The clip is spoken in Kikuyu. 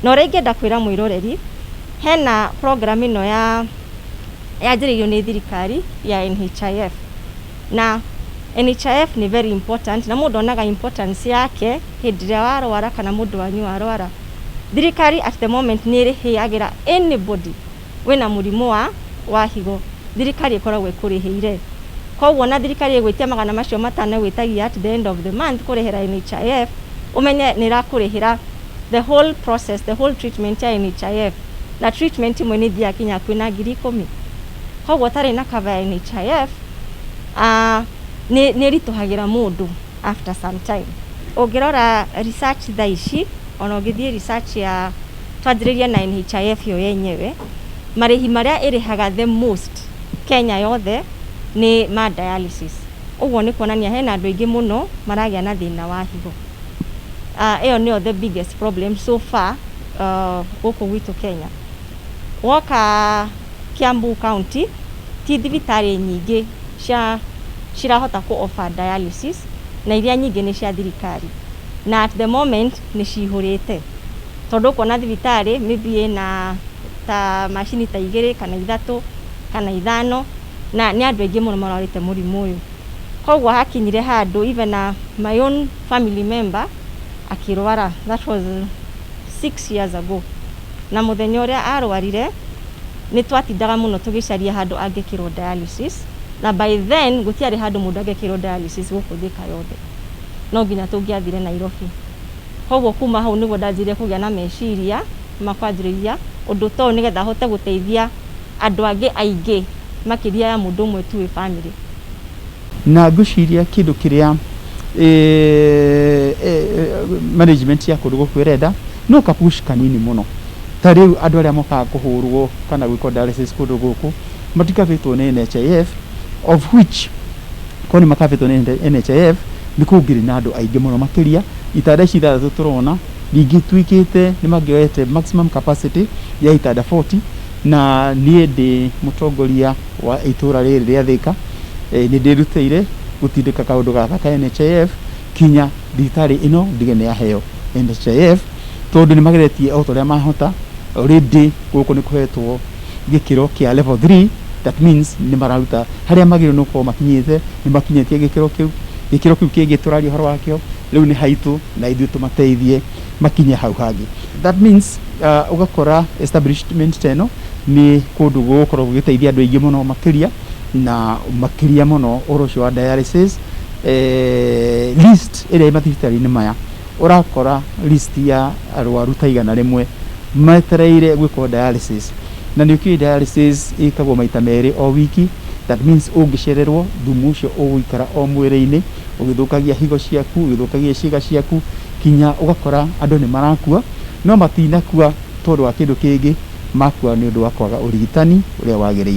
Na ũrĩa ingĩenda kwĩra mwĩroreri, hena program ĩno ya yanjĩrĩirio nĩ thirikari ya NHIF, na NHIF nĩ very important, na mũndũ onaga importance yake hĩndĩ ĩrĩa warwara kana mũndũ wanyu warwara. Thirikari at the moment nĩ ĩrĩhĩagĩra anybody wĩna mũrimũ wa higo, thirikari ĩkoragwo ĩkũrĩhĩire. Koguo na thirikari ĩgwĩtia 500 ĩgwĩtagia at the end of the month kũrĩhĩra NHIF, ũmenye nĩ ĩrakũrĩhĩra the whole process, the whole treatment ya NHIF. Na treatment imwe nĩ ithiaga kinya hakuhĩ na 10,000. Koguo ũtarĩ na cover ya NHIF, nĩ ĩritũhagĩra mũndũ after some time. Ũngĩrora research thaa ici, ona ũngĩthiĩ research ya twanjĩrĩrie na NHIF yo yenyewe, marĩhi marĩa ĩrĩhaga the most Kenya yothe nĩ ma dialysis. Ũguo nĩ kuonania hena andũ aingĩ mũno maragĩa na thĩna wa higo. Ĩyo nĩyo the biggest problem so far gũkũ gwitũ Kenya. Woka Kiambu County, ti thibitarĩ nyingĩ cia cirahota kũ offer dialysis, na iria nyingĩ nĩ cia thirikari, na at the moment nĩ cihũrĩte, tondũ ũkuona thibitarĩ maybe ĩna ta macini ta igĩrĩ kana ithatũ kana ithano, na nĩ andũ aingĩ mũno marwarĩte mũrimũ ũyũ. Koguo hakinyire handũ even na my own family member akĩrwara, that was 6 years ago, na mũthenya ũrĩa arwarire nĩ twatindaga mũno tũgĩcaria handũ angĩkĩrwo dialysis, na by then gũtiarĩ handũ mũndũ angĩkĩrwo dialysis gũkũ Thika yothe, no nginya tũngĩathire Nairobi. Koguo kuma hau nĩguo ndanjirie kũgĩa na meciria ma kwanjĩrĩria ũndũ ta ũyũ, nĩgetha hote gũteithia andũ angĩ aingĩ makĩria ya mũndũ ũmwe tu wĩ family. Na ngwĩciria kĩndũ kĩrĩa management ya kũndũ gũkũ ĩrenda no kapush kanini mũno. Ta rĩu andũ arĩa mokaga kũhũrwo kana gwĩkwo dialysis kũndũ gũkũ matikabĩtwo nĩ NHIF, of which korwo nĩ makabĩtwo nĩ NHIF nĩ kũngĩrĩ na andũ aingĩ mũno makĩria. Itanda ici ithathatũ tũrona ningĩ tuĩkĩte nĩ mangĩoete maximum capacity ya itanda 40. Na niĩ ndĩ mũtongoria wa itũra rĩrĩ rĩa Thika, nĩ ndĩrutĩire gũtindĩka kaũndũ gaka ka NHIF kinya thibitarĩ ĩno ndige nĩ yaheo NHIF, tondũ nĩ mageretie o ta ũrĩa mahota. Already gũkũ nĩ kũhetwo gĩkĩro kĩa level 3, that means nĩ mararuta harĩa magĩrĩirwo nĩ gũkorwo makinyĩte, nĩ makinyĩtie gĩkĩro kĩu. Gĩkĩro kĩu kĩngĩ tũraria ũhoro wakĩo rĩu nĩ haitũ na ithuĩ tũmateithie makinye hau hangĩ. That means ũgakora establishment ta ĩno nĩ kũndũ gũgũkorwo gũgĩteithia andũ aingĩ mũno makĩria, na makĩria mũno ũhoro ũcio wa dialysis. List ĩrĩa ĩ mathibitarĩ-inĩ maya, ũrakora list ya arwaru ta 100 metereire gwĩkwo dialysis, na nĩ ũkĩũĩ dialysis ĩkagwo maita merĩ o wiki. That means ũngĩcererwo, thumu ũcio ũgũikara o mwĩrĩ-inĩ ũgĩthũkagia higo ciaku, ũgĩthũkagia ciĩga ciaku, kinya ũgakora andũ nĩ marakua, no matinakua tondũ wa kĩndũ kĩngĩ, makua nĩ ũndũ wa kwaga ũrigitani ũrĩa wagĩrĩire.